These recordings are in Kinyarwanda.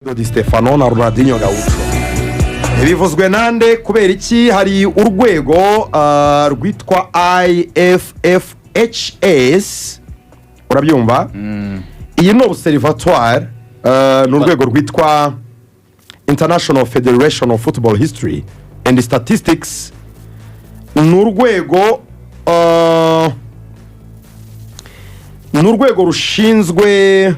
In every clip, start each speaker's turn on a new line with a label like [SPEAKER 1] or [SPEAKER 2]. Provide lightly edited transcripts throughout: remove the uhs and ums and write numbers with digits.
[SPEAKER 1] Di Stefano na Ronaldinho Gaucho. Bivuzwe nande? Kubera iki? Hari urwego rwitwa IFFHS, urabyumva? Iyi ni observatoire, ni urwego rwitwa International Federation of Football History and Statistics. Ni urwego rushinzwe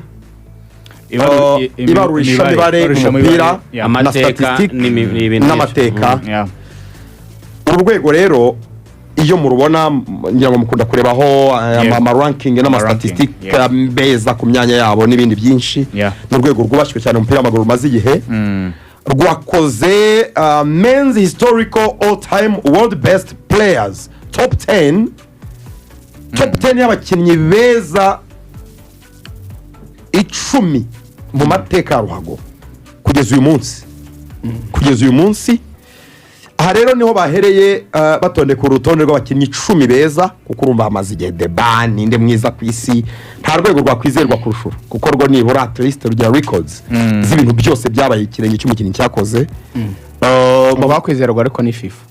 [SPEAKER 1] ibarurishamibare mu mupira na
[SPEAKER 2] Amateka
[SPEAKER 1] statistique
[SPEAKER 2] n'ibintu.
[SPEAKER 1] N'amateka.
[SPEAKER 3] Yeah.
[SPEAKER 1] Uru rwego rero, iyo murubona, ngira ngo mukunda kurebaho ama ranking n'amastatistique meza ku myanya yabo n'ibindi byinshi. Ni urwego rwubashywe cyane mu mupira w'amaguru, rumaze igihe. Rwakoze men's historical all time world best players top 10, top 10 y'abakinnyi beza 10 mu mateka ya ruhago kugeza uyu munsi. Kugeza uyu munsi aha rero niho bahereye batondeka urutonde rw'abakinnyi 10 beza, kuko urumva hamaze igihe débat ninde mwiza ku isi. Nta rwego rwakwizerwa kurusha uru, kuko rwo nibura at least rugira records z'ibintu byose byabaye, ikirenge cy'umukinnyi cyakoze.
[SPEAKER 4] Mu bakwizerwa ariko ni FIFA.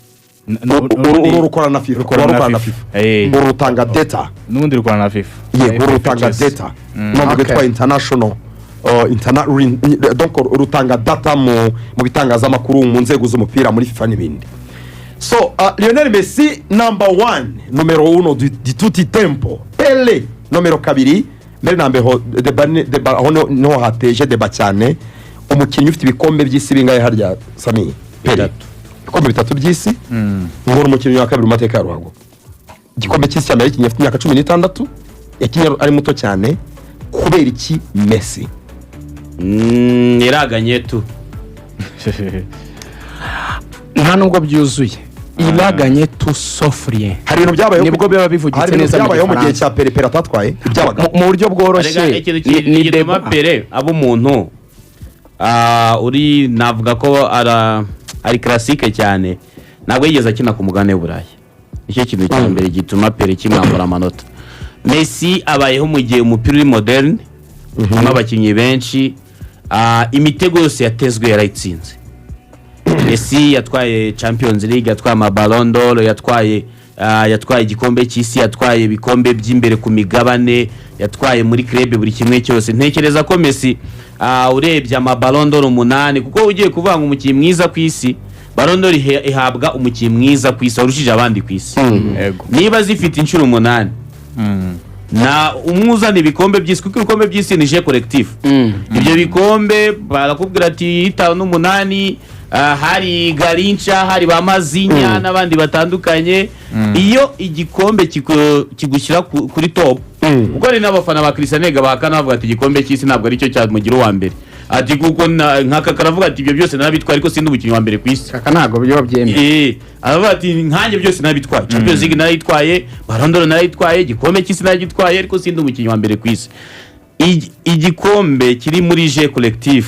[SPEAKER 1] Uru rukorana na FIFA.
[SPEAKER 3] Rukorana
[SPEAKER 1] uru
[SPEAKER 3] na
[SPEAKER 1] rukorana na
[SPEAKER 3] FIFA.
[SPEAKER 1] FIFA. Uru rutanga data.
[SPEAKER 3] N'ubundi rukorana na FIFA.
[SPEAKER 1] Yego, uru rutanga
[SPEAKER 3] FFHS.
[SPEAKER 1] data nubwo rwitwa international donc rutanga data mu bitangazamakuru, mu nzego z'umupira, muri FIFA n'ibindi. So Lionel Messi number one, numero uno di tutti tempo. Pele nomero kabiri. Mbere na mbere débat aho niho hateje débat cyane: umukinnyi ufite ibikombe by'isi bingahe harya, Sami? Pele.
[SPEAKER 2] Bitatu.
[SPEAKER 1] Ibikombe bitatu by'isi. Ngo ni umukinnyi wa kabiri mu mateka ya ruhago. Igikombe cy'isi cya mbere yakinnye afite imyaka 16, yakinnye ari muto cyane. Kubera iki Messi?
[SPEAKER 2] Iraganye tu.
[SPEAKER 4] Nta nubwo byuzuye, iraganye tu sofuriye.
[SPEAKER 1] Hari ibintu byabayeho.
[SPEAKER 4] Nibwo biba bivugitse
[SPEAKER 1] Hari ibintu
[SPEAKER 4] neza mu
[SPEAKER 1] byabayeho mu gihe
[SPEAKER 4] Gifaransa.
[SPEAKER 1] cya Pele, Pele atatwaye ibyabaga.
[SPEAKER 4] Mu buryo bworoshye,
[SPEAKER 2] Erega ikintu
[SPEAKER 4] ni
[SPEAKER 2] gituma
[SPEAKER 4] débat.
[SPEAKER 2] Pele aba umuntu uri, navuga ko ari classique cyane, ntabwo yigeze akina ku mugabane w'Uburayi. Nicyo kintu cya mbere gituma Pele kimwambura amanota. Messi abayeho mu gihe umupira uri moderne, urimo abakinnyi benshi. Imitego yose yatezwe yarayitsinze. Messi yatwaye Champions League, yatwaye amaBallon d'Or, yatwaye igikombe cy'isi, yatwaye ibikombe by'imbere ku migabane, yatwaye muri club buri kimwe cyose. Ntekereza ko Messi, urebye amaBallon d'Or umunani, kuko ugiye kuvuga ngo umukinnyi mwiza ku isi, Ballon d'Or ihabwa umukinnyi mwiza ku isi, warushije abandi ku isi. Niba zifite inshuro umunani na umwe uzana ibikombe by'isi, kuko ibikombe by'isi ni jeu collectif. Ibyo bikombe barakubwira ati 58, hari Garrincha, hari ba Mazinha n'abandi batandukanye. Iyo igikombe kigushyira kuri top, kuko hari n'abafana ba Cristiano bahakana, bavuga ati igikombe cy'isi ntabwo aricyo cyamugira uwa mbere, ati kuko nk'aka karavuga ati ibyo byose narabitwaye, ariko sindi umukinnyi wa mbere ku isi.
[SPEAKER 4] Kaka ntabwo biba byemewe.
[SPEAKER 2] Aravuga ati nkanjye byose narabitwaye, Champions League narayitwaye, Ballon d'Or narayitwaye, igikombe cy'isi naragitwaye, ariko sindi umukinnyi wa mbere ku isi. Igikombe kiri muri jeu collectif,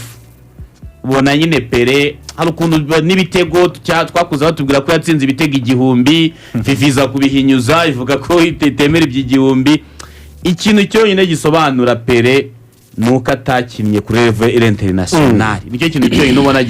[SPEAKER 2] ubona nyine Pele hari ukuntu n'ibitego twakuze batubwira ko yatsinze ibitego 1000, FIFA iza kubihinyuza ivuga ko itemera iby'igihumbi. Ikintu cyonyine gisobanura Pele ni uko atakinnye kuri level international. Nicyo kintu cyonyine ubona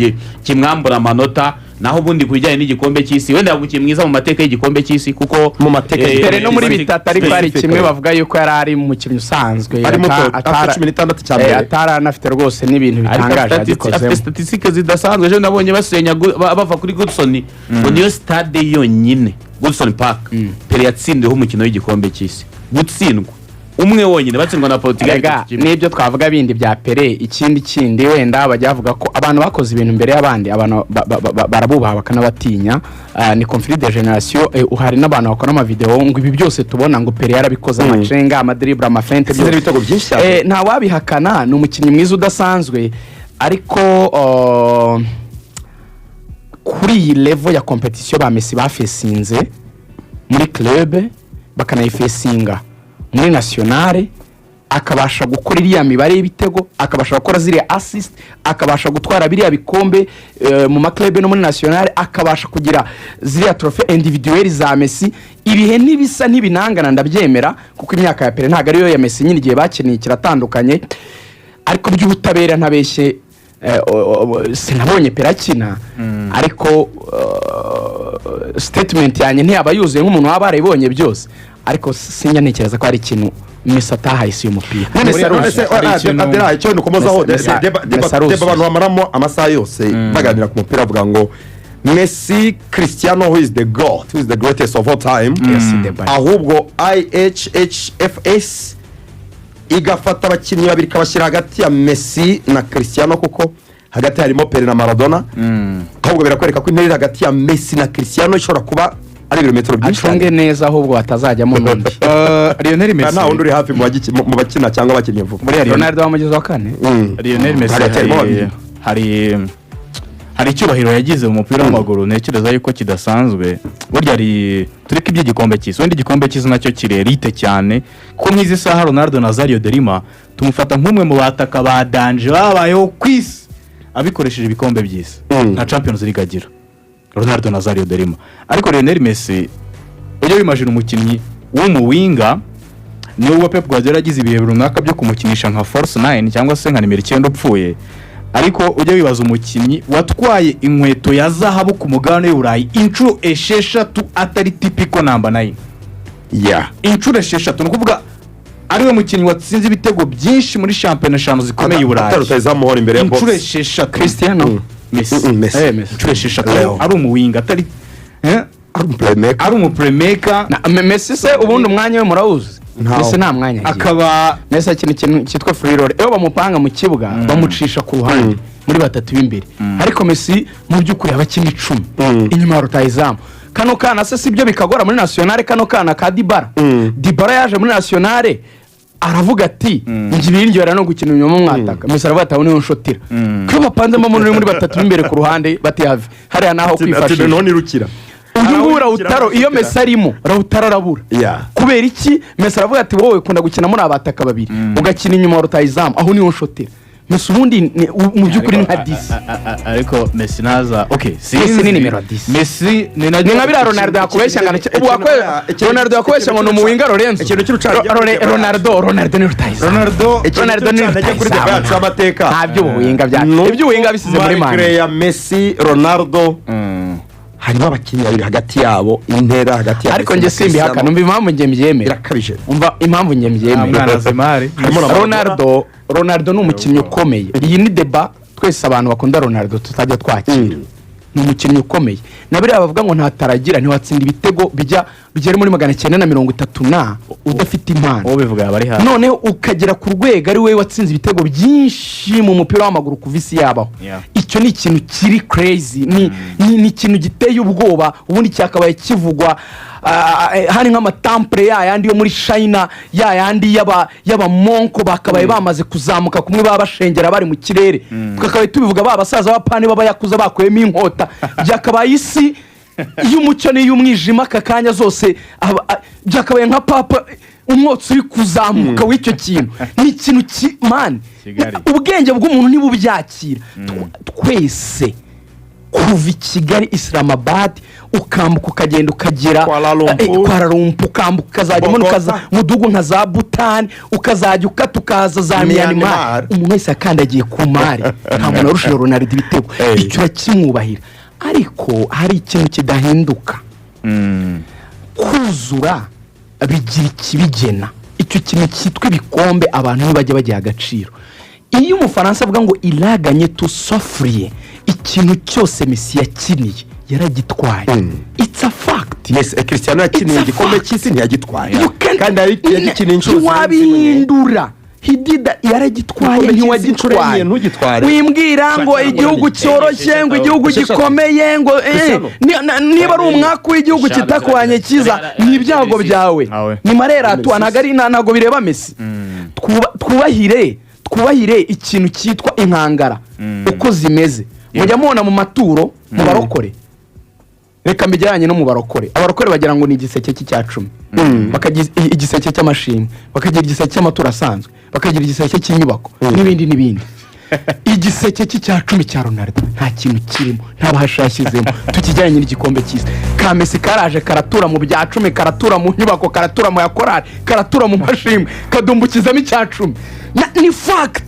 [SPEAKER 2] kimwambura amanota. Naho ubundi ku bijyanye n'igikombe cy'isi, wenda yaba umukinnyi mwiza mu mateka y'igikombe cy'isi, kuko
[SPEAKER 1] Mu mateka
[SPEAKER 4] Pele no muri bitatu, ariko hari
[SPEAKER 1] Specific.
[SPEAKER 4] kimwe bavuga yuko yari ari umukinnyi usanzwe,
[SPEAKER 1] Ari muto, afite 16 cya mbere.
[SPEAKER 4] Atari anafite rwose n'ibintu
[SPEAKER 2] Ariko
[SPEAKER 4] bitangaje
[SPEAKER 2] afite
[SPEAKER 4] yagikozemo.
[SPEAKER 2] Statistique zidasanzwe. Ejo nabonye basenya bava kuri Goodison, ngo niyo stade yonyine, Goodison Park, Pele yatsindiweho umukino w'igikombe cy'isi, gutsindwa umwe wonyine, batsindwa na Portugal
[SPEAKER 4] Erega
[SPEAKER 2] 3-1.
[SPEAKER 4] n'ibyo twavuga bindi bya Pele, ikindi kindi wenda bajya bavuga ko abantu bakoze ibintu imbere y'abandi, abantu barabubaha bakanabatinya. Ni conflit de génération. Hari n'abantu bakora amavideo ngo ibi byose tubona ngo Pele yarabikoze, amacenga, amadribble, amafeinte.
[SPEAKER 1] Yatsinze n'ibitego byinshi cyane.
[SPEAKER 4] Nta wabihakana, ni umukinnyi mwiza udasanzwe, ariko kuri iyi level ya compétition ba Messi bafesinze muri club, bakanayifesinga muri nationale, akabasha gukora iriya mibare y'ibitego, akabasha gukora ziriya assist, akabasha gutwara biriya bikombe mu maclub no muri nationale, akabasha kugira ziriya trophée individuelle za Messi, ibihe ntibisa, ntibinangana, ndabyemera, kuko imyaka ya Pele ntabwo ariyo ya Messi nyine, igihe bakiniye kiratandukanye. Ariko by'ubutabera, ntabeshye, Sinabonye Pele akina, ariko statement yanjye ntiyaba yuzuye nk'umuntu waba warayibonye byose, ariko sinjya ntekereza ko hari ikintu Messi atahaye isi y'umupira. Messi
[SPEAKER 1] None se,
[SPEAKER 4] aruzuye.
[SPEAKER 3] Hari
[SPEAKER 1] Adela, icyo nukomozaho,
[SPEAKER 4] Messi aruzuye.
[SPEAKER 1] débat abantu bamaramo amasaha yose baganira ku mupira, bavuga ngo Messi, Cristiano, who is the god, who is the greatest of all time?
[SPEAKER 4] Yes, débat.
[SPEAKER 1] Ahubwo IHHFS igafata abakinnyi babiri ikabashyira hagati ya Messi na Cristiano, kuko hagati harimo Pele na Maradona. Ahubwo birakwereka ko intera iri hagati ya Messi na Cristiano ishobora kuba ari ibirometero byinshi
[SPEAKER 4] Acunge
[SPEAKER 1] cyane.
[SPEAKER 4] neza, ahubwo hatazajyamo n'undi.
[SPEAKER 3] Lionel Messi
[SPEAKER 1] Nta wundi uri hafi mu bakina cyangwa abakinnyi vuba.
[SPEAKER 3] Buriya
[SPEAKER 4] Ronaldo wamugeze wa kane.
[SPEAKER 3] Lionel Messi
[SPEAKER 1] Hagati harimo babiri.
[SPEAKER 3] hari icyubahiro yagize mu mupira w'amaguru, ntekereza yuko kidasanzwe. Burya hari, tureke iby'igikombe cy'isi, wenda igikombe cy'isi nacyo kirerite cyane, kuko nk'izi saha Ronaldo Nazario de Lima tumufata nk'umwe mu bataka ba danger babayeho ku isi abikoresheje ibikombe by'isi. Nta Champions League agira Ronaldo Nazario de Lima, ariko Lionel Messi, ujya wimagina umukinnyi w'umuwinger, nubwo Pep Guardiola yagize ibihe runaka byo kumukinisha nka false nine cyangwa se nka nimero 9 upfuye, ariko ujya wibaza umukinnyi watwaye inkweto ya zahabu ku mugabane w'Uburayi inshuro 6 atari typical number 9? Inshuro 6, ni ukuvuga ariwe mukinnyi watsinze ibitego byinshi muri shampiyona eshanu zikomeye i Burayi.
[SPEAKER 1] Atari rutahizamu imbere ya
[SPEAKER 3] Inshuro
[SPEAKER 1] box.
[SPEAKER 3] 6.
[SPEAKER 4] Cristiano.
[SPEAKER 3] Messi.
[SPEAKER 1] Messi.
[SPEAKER 4] Messi.
[SPEAKER 3] Inshuro 6
[SPEAKER 1] Leo.
[SPEAKER 3] ari umuwinger, atari
[SPEAKER 1] Ari umuplaymaker.
[SPEAKER 3] ari umuplaymaker.
[SPEAKER 4] Messi se ubundi umwanya we murawuzi?
[SPEAKER 1] Ntawo.
[SPEAKER 4] Messi nta mwanya agira.
[SPEAKER 3] Akaba
[SPEAKER 4] Messi akina ikintu cyitwa free role. Iyo bamupanga mu kibuga, bamucisha ku ruhande muri batatu b'imbere, ariko Messi mu by'ukuri aba akina 10 inyuma ya rutahizamu. Kano kana se sibyo bikagora muri nationale? Kano kana ka Dybala, Dybala yaje muri nationale aravuga ati: "Njye ibiryohera no gukina inyuma mwataka." Messi aravuga ati: "Aho niho nshotera." Ko iyo bapanzemo umuntu uri muri batatu b'imbere ku ruhande, bati: "Have hariya naho
[SPEAKER 1] Ati
[SPEAKER 4] kwifashisha."
[SPEAKER 1] noneho nirukira.
[SPEAKER 4] Uyu nguyu Lautaro, iyo Messi arimo, Lautaro arabura. Kubera iki? Messi aravuga ati: "Wowe ukunda gukina muri abataka babiri, ugakina inyuma wa rutahizamu, aho niho nshotera." Messi ubundi mu by'ukuri ni nka 10.
[SPEAKER 3] Ariko Messi naza, okay.
[SPEAKER 4] Messi ni nimero 10.
[SPEAKER 3] Messi ni
[SPEAKER 4] Ni nka biriya Ronaldo yakubeshya ngo ubu Ronaldo yakubeshya ngo ni umuwinger Lorenzo.
[SPEAKER 1] Ikintu cy'urucana
[SPEAKER 4] Ronaldo ni rutahizamu.
[SPEAKER 3] Ronaldo.
[SPEAKER 4] Ronaldo ni
[SPEAKER 1] Ikintu kuri débat yacu y'amateka.
[SPEAKER 4] Nta by'ubuwinger bya iby'ubuwinger bisize muri
[SPEAKER 1] Malgré
[SPEAKER 4] mani.
[SPEAKER 1] ya Messi, Ronaldo, harimo abakinnyi babiri hagati yabo, intera hagati ya
[SPEAKER 4] Ariko
[SPEAKER 1] Messi
[SPEAKER 4] njye
[SPEAKER 1] na
[SPEAKER 4] simbihakana.
[SPEAKER 1] Cristiano
[SPEAKER 4] Umva impamvu njye mbyemera.
[SPEAKER 1] irakabije.
[SPEAKER 4] Umva impamvu njye mbyemera.
[SPEAKER 3] Mwana zimari.
[SPEAKER 1] Harimo na Maradona.
[SPEAKER 4] Ronaldo ni umukinnyi ukomeye. Iyi ni débat twese abantu bakunda Ronaldo tutajya twakira. Ni umukinnyi ukomeye, na biriya bavuga ngo ntataragira, ntiwatsinda ibitego bijya bigera muri 930 na udafite impano.
[SPEAKER 3] Uwo bivuga yaba ari hafi.
[SPEAKER 4] Noneho ukagera ku rwego ari we watsinze ibitego byinshi mu mupira w'amaguru kuva isi yabaho. Icyo ni ikintu kiri crazy, ni ikintu giteye ubwoba. Ubundi cyakabaye kivugwa hari nk'amatemple ya yandi yo muri China, ya yandi y'abamonko, bakabaye bamaze kuzamuka kumwe baba bashengera bari mu kirere, twakabaye tubivuga ba basaza b'abapani b'abayakuza bakuyemo inkota. Byakabaye isi y'umucyo n'iy'umwijima aka kanya zose, byakabaye nka papa umwotsi uri kuzamuka w'icyo kintu. Ni ikintu mani
[SPEAKER 3] Kigali.
[SPEAKER 4] ubwenge bw'umuntu ntibubyakira. Twese kuva i Kigali, Islamabad, ukambuka ukagenda ukagera
[SPEAKER 1] Kuala Lumpur.
[SPEAKER 4] Kuala Lumpur, ukambuka ukazajya
[SPEAKER 1] Bogota.
[SPEAKER 4] ukaza mu duhugu nka za Butani, ukazajya ukata ukaza za
[SPEAKER 1] Myanmar.
[SPEAKER 4] Myanmar, umuntu wese yakandagiye ku mari, nta muntu warushije Ronaldo ibitego. Icyo urakimwubahira, ariko hari ikintu kidahinduka. Kuzura bigira ikibigena. Icyo kintu cyitwa ibikombe abantu ntibajya bagiha agaciro. Iyo umufaransa avuga ngo iraganye tusofuriye, ikintu cyose Messi yakiniye yaragitwaye. It's a fact.
[SPEAKER 1] Messi, Cristiano yakiniye
[SPEAKER 4] It's a
[SPEAKER 1] igikombe
[SPEAKER 4] fact.
[SPEAKER 1] cy'isi ntiyagitwaye,
[SPEAKER 4] You can't-
[SPEAKER 1] kandi yagikiniye inshuro zirenze imwe.
[SPEAKER 4] Ntiwabihindura. He did that. Yaragitwaye.
[SPEAKER 1] Igikombe cy'isi inshuro
[SPEAKER 4] Ntiwagitwaye.
[SPEAKER 1] enye ntugitware.
[SPEAKER 4] Wimbwira ngo
[SPEAKER 2] Shaka
[SPEAKER 4] igihugu
[SPEAKER 2] ngo
[SPEAKER 4] cyoroshye, ngo igihugu
[SPEAKER 1] 6.
[SPEAKER 4] gikomeye, ngo
[SPEAKER 1] Cristiano.
[SPEAKER 4] niba ari umwaka w'igihugu
[SPEAKER 2] 5
[SPEAKER 4] kitakuhanye cyiza, ni ibyago byawe.
[SPEAKER 3] Awe.
[SPEAKER 4] Ni mareratu, ntabwo ari ntabwo bireba Messi. Twubahire ikintu cyitwa inkangara uko zimeze. Mujya mubona mu maturo mu barokore, reka mbijyanye no mu barokore. Abarokore bagira ngo ni igiseke cy'icya 10, bakagira igiseke cy'amashimwe, bakagira igiseke cy'amaturo asanzwe, bakagira igiseke cy'inyubako n'ibindi n'ibindi. Igiseke cy'icya 10 cya Ronaldo nta kintu kirimo, nta bahasha yashyizemo. Tukijyanye n'igikombe cy'isi ka Messi, karaje karatura mu bya 10, karatura mu nyubako, karatura mu ya korari, karatura mu mashimwe, kadumbukizamo icya 10. Ni fact,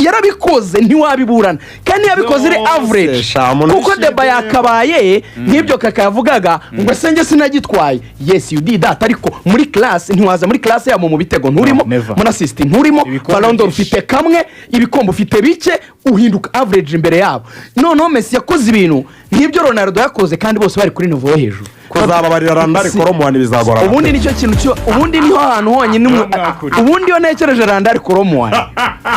[SPEAKER 4] yarabikoze, ntiwabiburana, kandi yabikoze iri
[SPEAKER 1] Yose,
[SPEAKER 4] average.
[SPEAKER 1] sha, umuntu
[SPEAKER 4] Kuko débat yakabaye nk'ibyo kaka yavugaga ngo ese njye sinagitwaye? Yes, you did that, ariko muri class ntiwaza, muri class yabo mu bitego nturimo,
[SPEAKER 3] No, never.
[SPEAKER 4] muri assist nturimo.
[SPEAKER 3] Ibikombe
[SPEAKER 4] Ballon d'Or
[SPEAKER 3] byinshi.
[SPEAKER 4] ufite kamwe, ibikombe ufite bike, uhinduka average imbere yabo. Noneho Messi yakoze ibintu nk'ibyo Ronaldo yakoze, kandi bose bari kuri niveau yo hejuru.
[SPEAKER 1] Kuzababarira Randal Kolo Muani bizagorana.
[SPEAKER 4] Ubundi nicyo kintu cyo, ubundi niho hantu honyine ubundi iyo ntekereje Randal Kolo Muani,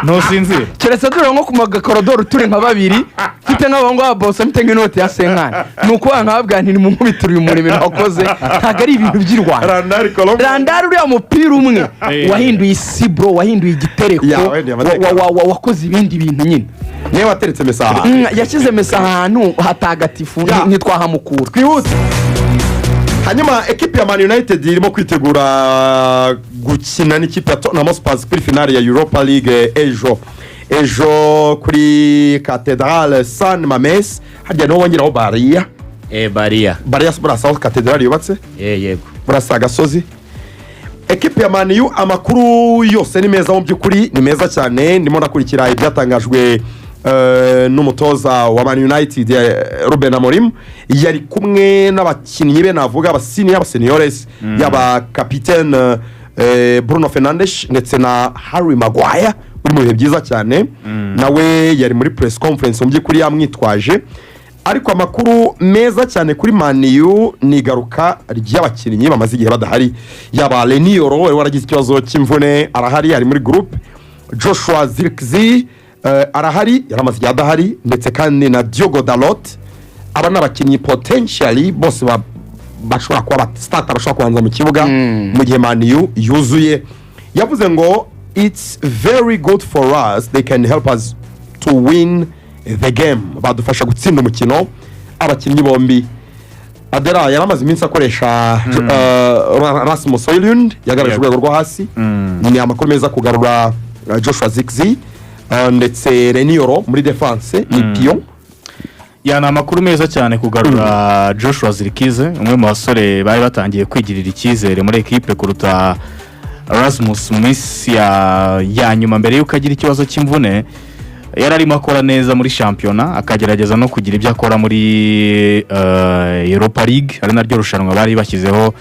[SPEAKER 3] Ntusinzire.
[SPEAKER 4] Keretse turi nko ku magakorodoro, turi nka babiri, mfite nk'abahungu b'ababosa, mfite nk'inoti ya cinquante, ni ukuvuga nkababwira nti nimunkubitire uyu murimo wakoze, ntabwo ari ibintu by'i Rwanda.
[SPEAKER 1] Randal Kolo Muani.
[SPEAKER 4] Randal, uriya mupira umwe wahinduye isi, bro, wahinduye igitereko.
[SPEAKER 1] Ya, wahinduye amateka.
[SPEAKER 4] Wakoze ibindi bintu nyine.
[SPEAKER 1] Niwe wateretse Messi ahantu.
[SPEAKER 4] Yashyize Messi ahantu hatagatifu.
[SPEAKER 1] Ya.
[SPEAKER 4] Ntitwahamukura.
[SPEAKER 1] Twihute. Hanyuma ekipi ya Man United irimo kwitegura gukina n'ikipe ya Tottenham Hotspur kuri finale ya Europa League ejo kuri Cathédrale San Mames. Harya niho bongeraho bariya?
[SPEAKER 2] Bariya.
[SPEAKER 1] Bariya burasa aho Cathédrale yubatse.
[SPEAKER 2] Yego.
[SPEAKER 1] Burasa agasozi. Ekipi ya Man U, amakuru yose ni meza, mu by'ukuri ni meza cyane. Ndimo ndakurikira ibyatangajwe n'umutoza wa Man United, Ruben Amorim. Yari kumwe n'abakinnyi be, navuga aba senior, aba seniores, yaba kapitene Bruno Fernandes ndetse na Harry Maguire uri mu bihe byiza cyane, nawe yari muri press conference, mu by'ukuri yamwitwaje. Ariko amakuru meza cyane kuri Man U ni igaruka ry'abakinnyi bamaze igihe badahari, yaba Leny Yoro wari waragize ikibazo cy'imvune, arahari, ari muri groupe. Joshua Zirkzee arahari, yari amaze igihe adahari, ndetse kandi na Diogo Dalot. Aba ni abakinnyi potentially bose bashobora kuba starter, bashobora kubanza mu kibuga mu gihe Man U yuzuye. Yavuze ngo "It's very good for us, they can help us to win the game." Badufasha gutsinda umukino abakinnyi bombi. Adera yari amaze iminsi akoresha Rasmus Højlund, yagaragaje urwego rwo hasi. Ni amakuru meza kugarura Joshua Zirkzee ndetse Leny Yoro muri defense ni pion.
[SPEAKER 3] Ya, ni amakuru meza cyane kugarura Joshua Zirkzee, umwe mu basore bari batangiye kwigirira icyizere muri ekipe kuruta Rasmus mu minsi ya nyuma mbere y'uko agira ikibazo cy'imvune. Yari arimo akora neza muri shampiyona, akagerageza no kugira ibyo akora muri Europa League, ari naryo rushanwa bari bashyizeho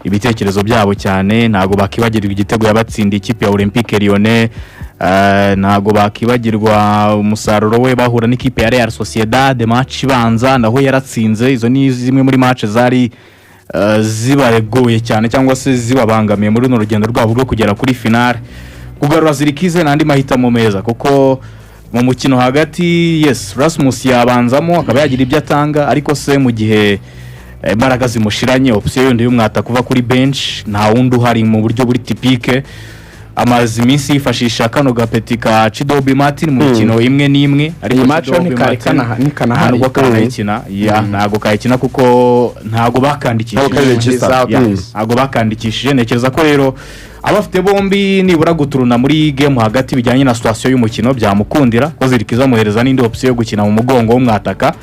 [SPEAKER 3] ibitekerezo byabo cyane. Ntabwo bakibagirwa igitego yabatsindiye ikipe ya Olympique Lyonnais, ntabwo bakibagirwa umusaruro we bahura n'ikipe ya Real Sociedad, match ibanza naho yaratsinze. Izo ni zimwe muri match zari zibagoye cyane cyangwa se zibabangamiye muri runo rugendo rwabo rwo kugera kuri finale. Kugarura Zirkzee n'andi mahitamo meza, kuko mu mukino hagati, yes, Rasmus yabanzamo akaba yagira ibyo atanga, ariko se mu gihe imbaraga zimushiranye, option yindi y'umwata kuva kuri bench nta wundi uhari mu buryo buri typique. Amaze iminsi yifashisha kano gapeti ka Chidobe Martin mu mikino imwe n'imwe, ariko
[SPEAKER 4] Iyi match
[SPEAKER 3] Chidobe
[SPEAKER 4] ntikari
[SPEAKER 3] Martin
[SPEAKER 4] ntikanahari.
[SPEAKER 3] ntabwo kanayikina. Ya, ntabwo kayikina kuko ntabwo bakandikishije.
[SPEAKER 1] Ntabwo kari register.
[SPEAKER 3] Ya, ntabwo bakandikishije. Ntekereza ko rero abafite bombi nibura guturuna muri game hagati bijyanye na situation y'umukino byamukundira, ko Zirkzee amuhereza n'indi option yo gukina mu mugongo w'umwataka,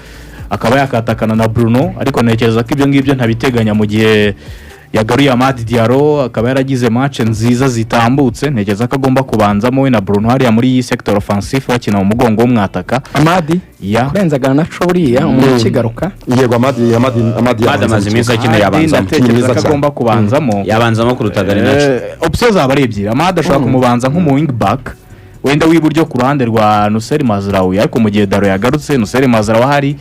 [SPEAKER 3] akaba yakatakana na Bruno. Ariko ntekereza ko ibyo ngibyo ntabiteganya mu gihe yagaruye Amad Diallo, akaba yaragize match nziza zitambutse. Ntekereza ko agomba kubanzamo we na Bruno hariya muri iyi secteur offensif, bakina mu mugongo w'umwataka.
[SPEAKER 4] Amad
[SPEAKER 3] Ya.
[SPEAKER 4] kurenza Garnacho buriya umuntu ukigaruka.
[SPEAKER 1] Yego, Amad, Amad, Amad.
[SPEAKER 2] Amad amaze iminsi akina,
[SPEAKER 3] Amad
[SPEAKER 2] yabanzamo.
[SPEAKER 3] ndatekereza
[SPEAKER 1] Mwiza
[SPEAKER 3] ko
[SPEAKER 1] cyane.
[SPEAKER 3] agomba kubanzamo.
[SPEAKER 2] Yabanzamo kuruta Garnacho.
[SPEAKER 3] Option zaba ari ebyiri. Amad ashobora kumubanza nk'umu wing back wenda w'iburyo ku ruhande rwa Noussair Mazraoui, ariko mu gihe Dalot yagarutse, Noussair Mazraoui ahari,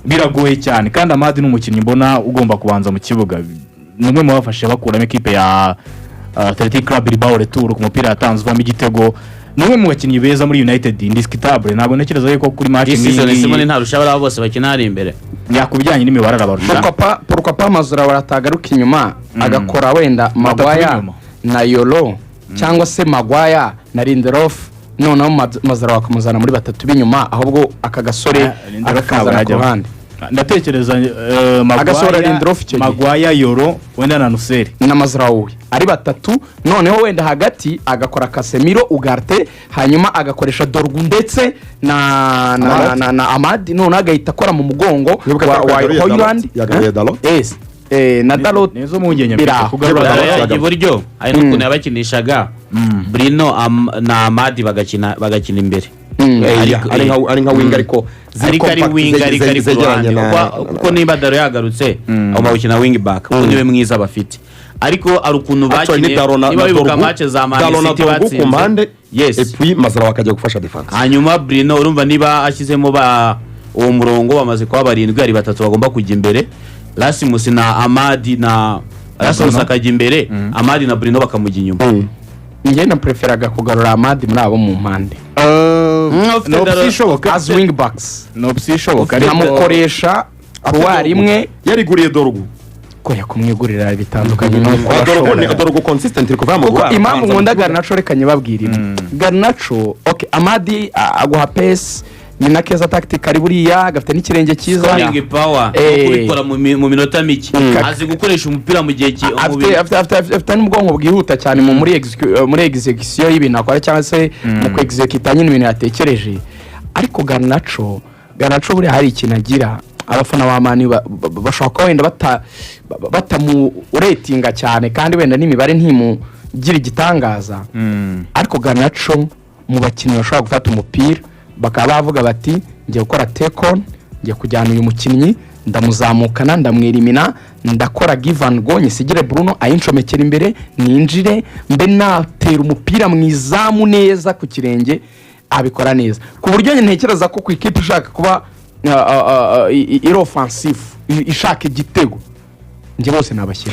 [SPEAKER 3] biragoye cyane. Kandi Amad ni umukinnyi mbona ugomba kubanza mu kibuga, ni umwe mu bafashe bakuramo ikipe ya Athletic Club Bilbao retour ku mupira yatanze uvamo igitego. Ni umwe mu bakinnyi beza muri United, indiscutable. Ntabwo ntekereza yuko kuri match
[SPEAKER 2] Iyi season
[SPEAKER 3] nk'iyi
[SPEAKER 2] Simoni ntarusha bariya bose bakina hari imbere.
[SPEAKER 3] Ya, ku bijyanye n'imibare arabarusha.
[SPEAKER 4] Pourquoi pas Mazraoui atagaruka inyuma, agakora wenda Maguire
[SPEAKER 3] inyuma.
[SPEAKER 4] na Yoro, cyangwa se Maguire na Lindelof, noneho Mazraoui akamuzana muri batatu b'inyuma, ahubwo aka gasore
[SPEAKER 3] Ah, Lindelof ntabwo
[SPEAKER 4] akakazana ku
[SPEAKER 3] yajyamo.
[SPEAKER 4] ruhande.
[SPEAKER 3] Ndatekereza
[SPEAKER 4] Agasohora
[SPEAKER 3] Maguire,
[SPEAKER 4] Lindelof icyo gihe.
[SPEAKER 3] Maguire, Yoro, wenda na Nuseri.
[SPEAKER 4] Na Mazraoui, ari batatu. Noneho wenda hagati agakora Casemiro, Ugarte, hanyuma agakoresha Dorgu ndetse na Amad. Noneho agahita akora mu mugongo
[SPEAKER 1] Wibuke
[SPEAKER 4] wa
[SPEAKER 1] ko
[SPEAKER 4] wa
[SPEAKER 1] yagaruye
[SPEAKER 4] Højlund.
[SPEAKER 1] Dalot, yagaruye Dalot.
[SPEAKER 4] Yes. Na Dalot.
[SPEAKER 3] Nizo mpungenge
[SPEAKER 4] Biraho.
[SPEAKER 3] mfite kugarura
[SPEAKER 1] Dalot
[SPEAKER 2] Dalot
[SPEAKER 1] yagaruye.
[SPEAKER 2] iburyo, hari n'ukuntu yabakinishaga Bruno na Amad bagakina imbere.
[SPEAKER 1] Ari nka winger, ariko ziri
[SPEAKER 2] Ariko ari
[SPEAKER 1] compact,
[SPEAKER 2] winger, ariko ari ku
[SPEAKER 1] zegeranye
[SPEAKER 2] ruhande. Kuko niba Dalot yagarutse, agomba gukina wing back, kuko niwe mwiza bafite. Ariko hari ukuntu
[SPEAKER 1] Actually, ni
[SPEAKER 2] bakinnye,
[SPEAKER 1] Dalot na
[SPEAKER 2] niba
[SPEAKER 1] na
[SPEAKER 2] wibuka
[SPEAKER 1] Dorgu.
[SPEAKER 2] match za Man
[SPEAKER 1] Dalot na
[SPEAKER 2] City
[SPEAKER 1] Dorgu ku
[SPEAKER 2] batsinze.
[SPEAKER 1] mpande,
[SPEAKER 2] Yes.
[SPEAKER 1] et puis Mazraoui akajya gufasha defense.
[SPEAKER 2] Hanyuma Bruno, urumva niba ashyizemo ba uwo murongo, bamaze kuba barindwi, hari batatu bagomba kujya imbere, Rasmus na Amad, na Rasmus
[SPEAKER 3] Bruno.
[SPEAKER 2] akajya imbere, Amad na Bruno bakamujya inyuma.
[SPEAKER 4] Njye na preferaga kugarura Amad muri abo mu mpande
[SPEAKER 2] Ufite
[SPEAKER 3] Ni option
[SPEAKER 2] Dalot.
[SPEAKER 3] ishoboka.
[SPEAKER 4] as wing backs.
[SPEAKER 3] Ni option ishoboka, ariko
[SPEAKER 4] Nkamukoresha couloir imwe.
[SPEAKER 1] Yariguriye Dorgu.
[SPEAKER 4] Ko yakumwigurira bitandukanye nuko
[SPEAKER 1] Dorgu ni
[SPEAKER 4] ashobora.
[SPEAKER 1] Dorgu consistent kuva mu
[SPEAKER 4] Kuko impamvu nkunda Garnacho, reka nyibabwire. Garnacho, okay, Amad aguha pace, ni na keza tactical, buriya gafite n'ikirenge cyiza.
[SPEAKER 2] Scoring power, no kubikora mu minota mike, azi gukoresha umupira mu gihe
[SPEAKER 4] Afite n'ubwonko bwihuta cyane muri execution y'ibintu akora, cyangwa se mu kwexecuta nyine ibintu yatekereje. Ariko Garnacho buriya hari ikintu agira, abafana ba Man bashobora kuba wenda batamuretinga cyane, kandi wenda n'imibare ntimugira igitangaza. Ariko Garnacho mu bakinnyi bashobora gufata umupira bakaba bavuga bati: "Ngiye gukora take on, ngiye kujyana uyu mukinnyi, ndamuzamukana, ndamwirimina, ndakora give and go, nyisigire Bruno ayincomekera imbere, ninjire mbe natera umupira mu izamu neza ku kirenge." Abikora neza ku buryo ntekereza ko ku ikipe ishaka kuba iri offensive, ishaka igitego, njye bose nabashyira.